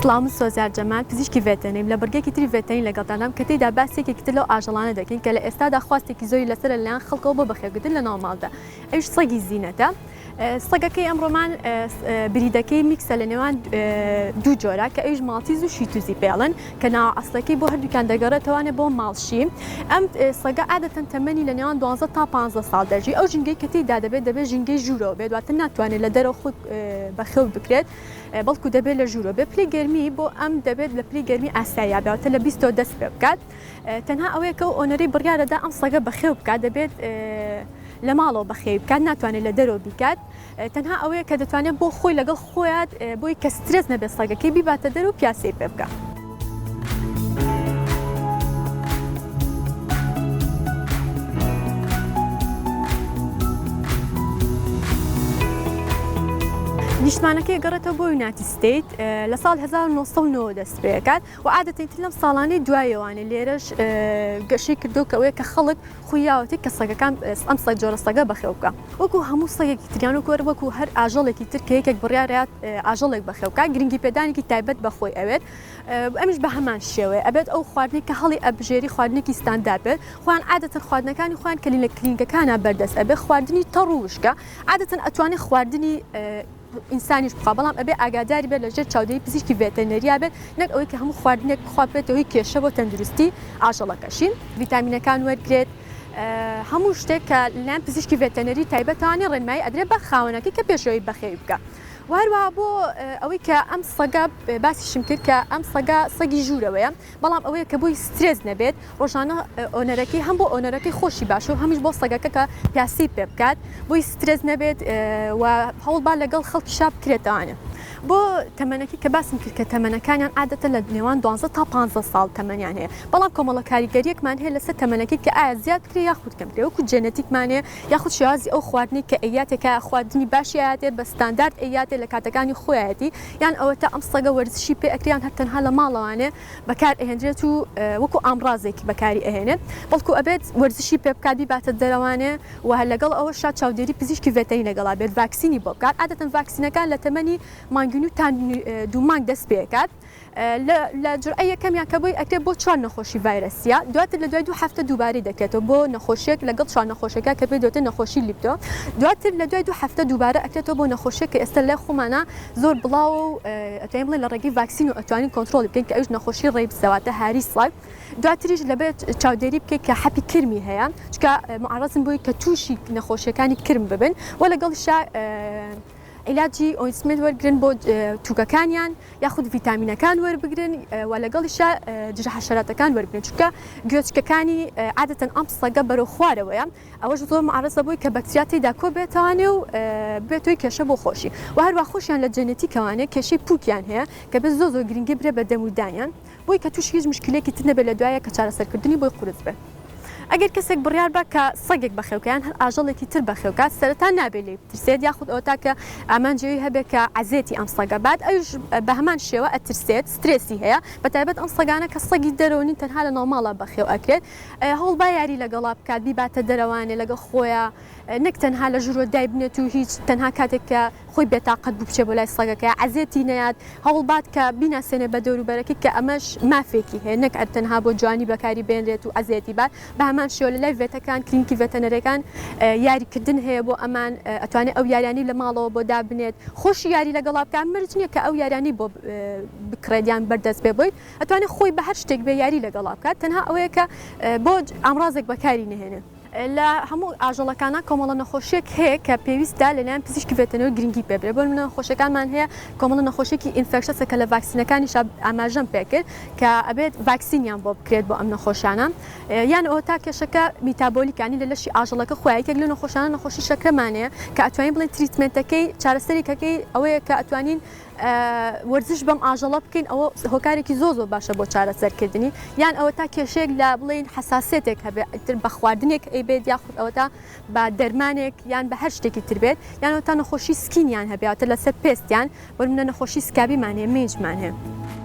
سڵاو من سۆزیار جەمال پزیشکی ڤێتەرنەریم لە بڕگەیەکی تری ڤێتەرنەری لەگەڵتاندام کە تێیدا باسی یەکێکی تر لەو ئاژەڵانە دەکەین کە لە ئێستادا خواستێکی زۆری لەسەرە لەلایەن خەڵکەوە بۆ بەخێوکردن لە ناو ماڵدا ئەویش سەگی زینەتە. سەگەکەی ئەمڕۆمان breed ەکەی mix ە لە نێوان دوو جۆرە کە ئەویش ماڵتیز و شیتوزی پێڵن کە ناوە ئەسڵەکەی بۆ هەردووکیان دەگەڕێتەوانێ بۆ ماڵشی ئەم سەگە عادەتەن تەمەنی لە نێوان 12 تا 15 ساڵ دەژی ئەو ژینگەی کە تێیدا دەبێت دەبێت ژینگەی ژوورەوە بێت واتە ناتوانێت لە دەرەوە خۆی بەخێو بکرێت بەڵکو دەبێت لە ژوورەوە بێت پلەی گەرمی بۆ ئەم دەبێت لە پلەی گەرمی ئاساییا بێت واتە لە 20 دەست پێ بکات تەنها ئەوەیە کە ئەو owner ەی بڕیارەدا ئەم سەگە بەخێو بکات دەبێت لە ماڵەوە بەخێوی بکات ناتوانێت لە دەرەوە بیکات تەنها ئەوەیە کە دەتوانێت بۆ خۆی لەگەڵ خۆیان بۆی کە سترێس نەبێت سەگەکەی بیباتە دەر و پیاسەی پێ بکە. نیشتمانەکەی گەڕێتەوە بۆ United State لە ساڵ 1990 دەست پێکات و عادەتەن تر لەم ساڵانەی دوایەوانێ لێرەش گەشەی کردو کە ئەوەیە کە خەڵک خویاوەتی کە سەگەکان ئەم سەگ جۆرە سەگە بەخێو بکە وەکو هەموو سەگێکی تریان وەکو وەکو هەر ئاژەڵێکی تر کە یەکێک بڕیارات ئاژەڵێک بەخێو بکات گرنگی پێدانێکی تایبەت بە خۆی ئەوێت ئەمیش بە هەمان شێوەیە ئەبێت ئەو خواردنی کە هەڵی ئەبژێری خواردنێکی ستاندار بێت خۆیان عادەتەن خواردنەکانی خۆیان کە لە کلینکەکانە بەردەست ئەبێ خواردنی تەڕ و وشکە عادەتەن ئەتوانێت خواردنی ئینسانیش بخوا بەڵام ئەبێ ئاگاداری بێت لەژێر چاودێری پزیشکی ڤێتەرنەریا بێت نەک ئەوەی کە هەموو خواردنێک بخوا ببێتە هۆی کێشە بۆ تەندروستی ئاژەڵەکەشی ڤیتامینەکان وەرگرێت هەموو شتێک کە لەلایەن پزیشکی ڤێتەرنەری تایبەتانی ڕێنمایی ئەدرێت بە خاوەنەکەی کە پێشەوەی بەخێوی بکە و هەروەها بۆ ئەوەی کە ئەم سەگە باسیشم کرد کە ئەم سەگە سەگی ژوورەوەیە بەڵام ئەوەیە کە بۆی سترێس نەبێت ڕۆژانە owner ەکەی هەم بۆ owner ەکەی خۆشی باشە و هەمیش بۆ سەگەکە کە پیاسەی پێ بکات بۆی سترێس نەبێت و هەوڵبا لەگەڵ خەڵکیشا بکرێتەوانێ بۆ تەمەنەکەی کە باسم کرد کە تەمەنەکانیان عادەتە لە نێوان 12 تا 15 ساڵ تەمەنیان هەیە بەڵام کۆمەڵە کاریگەریەکمان هەیە لەسەر تەمەنەکەی کە ئایا زیاد بکرێ یاخود کەم بکرێ وەکو genetic مان هەیە یاخود شێوازی ئەو خواردنەی کە ئەیاتێ کە خواردنی باشی ئەیاتێ بە ستاندارد ئەیاتێ لە کاتەکانی خۆیەتی یان ئەوەتا ئەم سەگە وەرزشی پێ ئەکرێ یان هەر تەنها لە ماڵەوانێ بەکار ئەهێنرێت و وەکو ئامڕازێک بەکاری ئەهێنێت بەڵکو ئەبێت وەرزشی پێ بکات بیباتە دەرەوانێ و هەر لەگەڵ ئەوەشا چاودێری پزیشکی ڤێتەری لەگەڵا بێت ڤاکسینی بۆ بکات عادەتەن ڤاکسینەکان لە تەمەنی مانگی و تا دوو مانگ دەست پێکات لە جورعەی یەکەمیان کە بۆی ئەکرێت بۆ چوار نەخۆشی ڤایرەسیە دواتر لە دوای دوو هەفتە دووبارەی دەکرێتەوە بۆ نەخۆشیەک لەگەڵ چوار نەخۆشیەکە کە پێی دەوترێت نەخۆشی lepto دواتر لە دوای دوو هەفتە دووبارە ئەکرێتەوە بۆ نەخۆشیەک کە ئێستا لای خۆمانە زۆر بڵاوە و ئەتوانین بڵێین لە ڕێگەی ڤاکسین و ئەتوانین کۆنترۆڵی بکەین کە ئەویش نەخۆشی rabies ە واتە هاری سەگ دواتریش لەبێت چاودێری بکەیت کە حەپی کرمی هەیە چونکە معرضن بۆی کە تووشی نەخۆشیەکانی کرم ببن و لەگەڵیشا عیلاجی ointment وەرگرن بۆ توکەکانیان یاخود ڤیتامینەکان وەربگرن و لەگەڵیشا دژە حەشەراتەکان وەربگرن چونکە گوێچکەکانی عادەتەن ئەم سەگە بەرەو خوارەوەیە ئەوەش زۆر معرضە بۆی کە بەکتریا تێیدا کۆ بێتەوانێ و ببێتەوەی کێشە بۆ خۆشی و هەروە خۆشیان لە genetic ەوانێ کێشەی پوکیان هەیە کە بێت زۆر زۆر گرنگی برێ بە دەم و دانیان بۆی کە تووشی هیچ مشکلێکی تر نەبێت لە دوایە کە چارەسەرکردنی بۆی قورس بێت. ئەگەر کەسێک بڕیار با کە سەگێک بەخێوکا یان هەر ئاژەڵێکی تر بەخێوکات سەرەتا نابێت لێی بترسێت یاخود ئەوەتا کە ئامانجی ئەوی هەبێت کە عەزێتی ئەم سەگە بات ئەویش بە هەمان شێوە ئەترسێت سترێسی هەیە بەتایبەت ئەم سەگانە کە سەگی دەرەوە نین تەنها لە ناوماڵا بەخێو ئەکرێت هەوڵ با یاری لەگەڵا بکات بیباتە دەرەوانێ لەگەڵ خۆیا نەک تەنها لە ژوورۆ دایبنێت و هیچ تەنها کاتێک کە خۆی بێتاقەت بوو بچێ بۆ لای سەگەکە عەزێتی نەیات هەوڵبات کە بیناسێنێ بە دەوروبەرەکەی کە ئەمەش مافێکی هەیە نەک هەر تەنها بۆ جوانی بەکاری بێنرێت و عەزێتی بات بە هەمان شێوە لە لای vet ەکان کلینکی ڤێتەنەرەکان یاریکردن هەیە بۆ ئەمان ئەتوانێت ئەو یاریانی لە ماڵەوە بۆ دابنێت خۆشی یاری لەگەڵا بکات مەرج نییە کە ئەو یاریانی بۆ بکڕێت یان بەردەست بێ بۆی ئەتوانێت خۆی بە هەر شتێک بێ یاری لەگەڵا بکات تەنها ئەوەیە کە بۆ ئامڕازێک بەکاری نەهێنێ. لە هەموو ئاژەڵەکانا کۆمەڵە نەخۆشیەک هەیە کە پێویستە لەلایەن پزیشکی ڤێتەرنەری گرنگی پێ بدرێت بۆ نمونە نەخۆشیەکانمان هەیە کۆمەڵە نەخۆشیەکی infectious ە کە لە ڤاکسینەکانیشا ئاماژەم پێکرد کە ئەبێت ڤاکسینیان بۆ بکرێت بۆ ئەم نەخۆشانە یان ئەوەتا کێشەکە metabolic انی لە لەشی ئاژەڵەکە خۆیان یەکێک لەو نەخۆشانە نەخۆشی شەکرەمان هەیە کە ئەتوانین بڵێین treatment ەکەی چارەسەریکەکەی ئەوەیە کە ئەتوانین وەرزش بەم ئاژەڵە بکەین ئەوە هۆکارێکی زۆر زۆر باشە بۆ چارەسەرکردنی یان ئەوە تا کێشەیەک لە بڵێین حەساسیەتێک هەبێ ئیتر بە خواردنێک ئەیبێت یاخود ئەوەتا بە دەرمانێک یان بە هەر شتێکی تر بێت یان ئەوەتا نەخۆشی skin یان هەبێ واتە لەسەر پێستیان بۆ نمونە نەخۆشی scab یمان هەیە mange مان هەیە.